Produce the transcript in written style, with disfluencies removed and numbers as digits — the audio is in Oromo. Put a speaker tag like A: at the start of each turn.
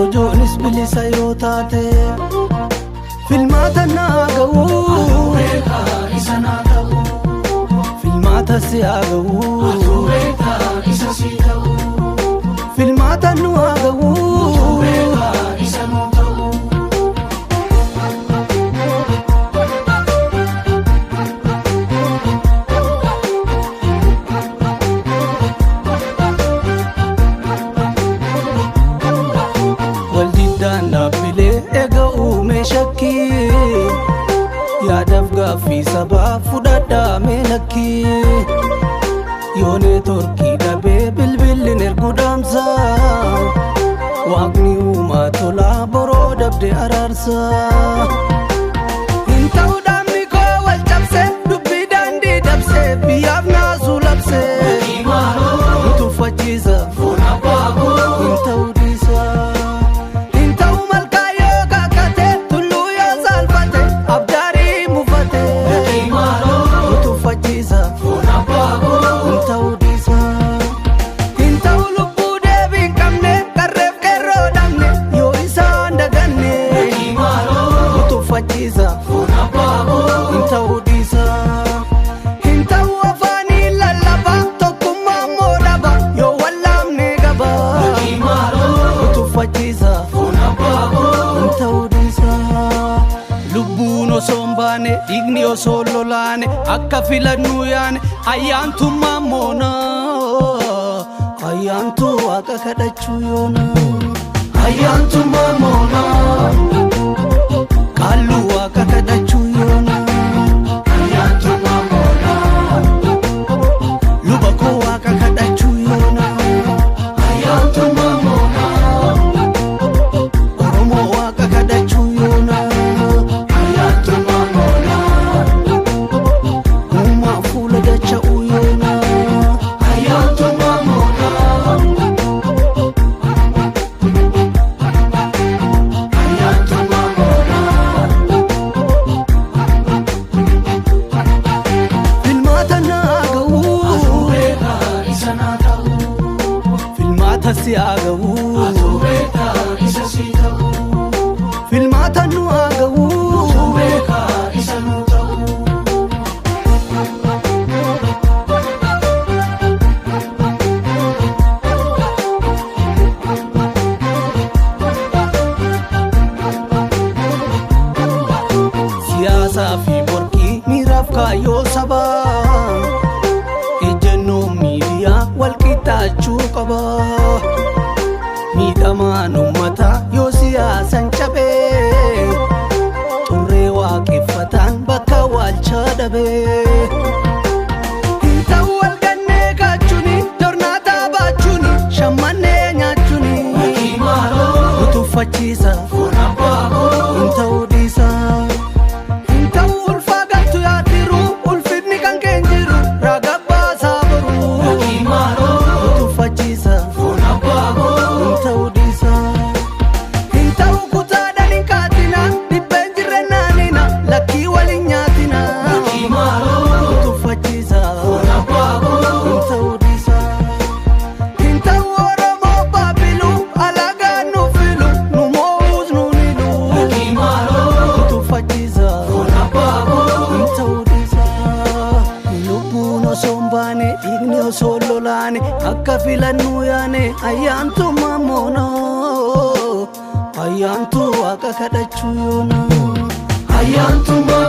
A: Korojoonis bilisa yoo taate, filmaata naa ga'u.
B: Isa naa ta'u.
A: Filmaata si haa ga'u.
B: Beektaa isa si ta'u.
A: Filmaata nu haa ga'u.
B: Beekaa isa nu ta'u.
A: Waldiddaan dhaabbilee eega uume shakkii, yaadaaf gaaffii sabaa fudhadhaa lakkii. Yoo neetworkii dhabee bilbilli ergu dhaamsa, waaqni uumaa tolaa boroo dabde araarsa. Hin ta'u dhaabni koo wal cabse, dubbii daandii dabse, biyyaaf naasuu labse. Nu tuffachiisa. Hin ta'u dhiisa. Hin ta'u malkaa yoo kakate, tulluu yoo saalfate, abdaarii mufate. Nu tuffachiisa. Hin ta'u dhiisa. Hin ta'u lubbuu deebii hin qabne, qarreef qeerroo dhabne, yoo isaan daganne. Nu tuffachiisa. Hin ta'u dhiisa. Hin ta'u afaanii lallaba, tokkummaa immoo dhaba, yoo wallaamne qaba. Nu tuffachiisa. Hin ta'u dhiisa. Lubbuun osoo hin baane, dhiigni osoo hin lolaane, akka filannuu yaane, ayyaantummaa moona. Ayyaantuu waaqa kadhachuu yoona. Ayyaantummaa moona. Qaalluu waaqa kadhachuu yoona.
B: Ayyaantummaa moona.
A: Luba koo waaqa kadhachuu yoona.
B: Ayyaantummaa moona.
A: Oromoo waaqa kadhachuu yoona.
B: Ayyaantummaa moona.
A: Uumaa fuula dacha'uu yoona.
B: Ayyaantummaa moona. Ayyaantummaa moona.
A: Filmaata naa ga'u.
B: Beekaa isa naa ta'u.
A: Filmaata si haa ga'u.
B: Beekaa isa si ta'u.
A: Filmaata nu haa ga'u.
B: Beekaa isa nu ta'u.
A: Siyaasaa fi morkii miiraaf kaayyoo sabaa. Ejjennoo miidiyaa wal qixxaachuu qaba. Miidhamaan uummataa yoo siyaasan cabee, xurree waaqeffataan bakka waalchaa dhabee. Hin ta'u wal gannee kaachuuni, tornaataa baachuuni, shammannee nyaachuuni. Nu tuffachiisa. Hin ta'u dhiisa. Hin ta'u ulfaa galtu yaadiru, ulfinni kan keen jiru, raga baasaa boru. Nu tuffachiisa. Hin ta'u dhiisa. Hin ta'u kutaadhaan hin kaatina, dhibbeen jirre naanina, lakkii waliin nyaatina. Nu tuffachiisa. Hin ta'u dhiisa. Hin ta'u Oromoo baabilu, alagaan nu filu, nu moo'us nu nilu. Nu tuffachiisa. Hin ta'u dhiisa. Lubbuun osoo hin baane, dhiigni osoo hin lolaane, akka filannuu yaane, ayyaantummaa moona. Ayyaantuu waaqa kadhachuu yoona.
B: Ayyaantummaa.